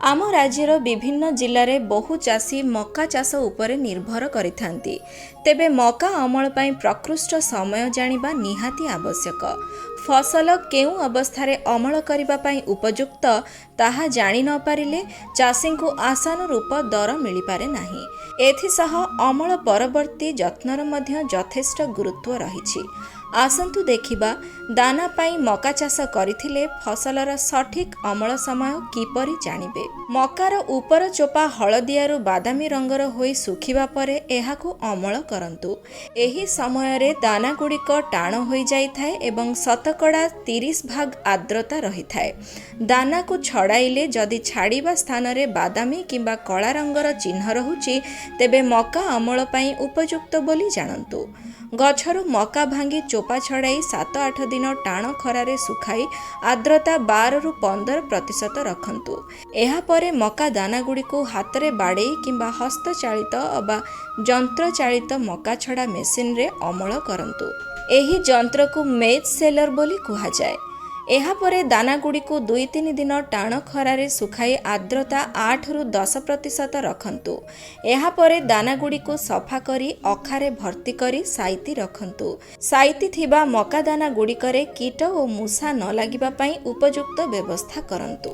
ଆମ ରାଜ୍ୟର ବିଭିନ୍ନ ଜିଲ୍ଲାରେ ବହୁ ଚାଷୀ ମକା ଚାଷ ଉପରେ ନିର୍ଭର କରିଥାନ୍ତି। ତେବେ ମକା ଅମଳ ପାଇଁ ପ୍ରକୃଷ୍ଟ ସମୟ ଜାଣିବା ନିହାତି ଆବଶ୍ୟକ। ଫସଲ କେଉଁ ଅବସ୍ଥାରେ ଅମଳ କରିବା ପାଇଁ ଉପଯୁକ୍ତ, ତାହା ଜାଣି ନ ପାରିଲେ ଚାଷୀଙ୍କୁ ଆଶାନୁରୂପ ଦର ମିଳିପାରେ ନାହିଁ। ଏଥିସହ ଅମଳ ପରବର୍ତ୍ତୀ ଯତ୍ନର ମଧ୍ୟ ଯଥେଷ୍ଟ ଗୁରୁତ୍ୱ ରହିଛି। ଆସନ୍ତୁ ଦେଖିବା, ଦାନା ପାଇଁ ମକା ଚାଷ କରିଥିଲେ ଫସଲର ସଠିକ୍ ଅମଳ ସମୟ କିପରି ଜାଣିବେ। ମକାର ଉପର ଚୋପା ହଳଦିଆରୁ ବାଦାମୀ ରଙ୍ଗର ହୋଇ ଶୁଖିବା ପରେ ଏହାକୁ ଅମଳ କରନ୍ତୁ। ଏହି ସମୟରେ ଦାନାଗୁଡ଼ିକ ଟାଣ ହୋଇଯାଇଥାଏ ଏବଂ ଶତକଡ଼ା 30 ଭାଗ ଆର୍ଦ୍ରତା ରହିଥାଏ। ଦାନାକୁ ଛଡ଼ାଇଲେ ଯଦି ଛାଡ଼ିବା ସ୍ଥାନରେ ବାଦାମୀ କିମ୍ବା କଳା ରଙ୍ଗର ଚିହ୍ନ ରହୁଛି, ତେବେ ମକା ଅମଳ ପାଇଁ ଉପଯୁକ୍ତ ବୋଲି ଜାଣନ୍ତୁ। ଗଛରୁ ମକା ଭାଙ୍ଗି ଚୋପା ଛଡ଼ାଇ 7-8 ଦିନ ଟାଣ ଖରାରେ ଶୁଖାଇ ଆର୍ଦ୍ରତା 12ରୁ 15% ରଖନ୍ତୁ। ଏହାପରେ ମକା ଦାନାଗୁଡ଼ିକୁ ହାତରେ ବାଡ଼େଇ କିମ୍ବା ହସ୍ତଚାଳିତ ଅବା ଯନ୍ତ୍ରଚାଳିତ ମକା ଛଡ଼ା ମେସିନରେ ଅମଳ କରନ୍ତୁ। ଏହି ଯନ୍ତ୍ରକୁ ମେଜ୍ ସେଲର ବୋଲି କୁହାଯାଏ। ଏହାପରେ ଦାନାଗୁଡ଼ିକୁ 2-3 ଦିନ ଟାଣ ଖରାରେ ଶୁଖାଇ ଆର୍ଦ୍ରତା 8ରୁ 10% ରଖନ୍ତୁ। ଏହାପରେ ଦାନାଗୁଡ଼ିକୁ ସଫା କରି ଅଖାରେ ଭର୍ତ୍ତି କରି ସାଇତି ରଖନ୍ତୁ। ସାଇତି ଥିବା ମକା ଦାନାଗୁଡ଼ିକରେ କୀଟ ଓ ମୂଷା ନ ଲାଗିବା ପାଇଁ ଉପଯୁକ୍ତ ବ୍ୟବସ୍ଥା କରନ୍ତୁ।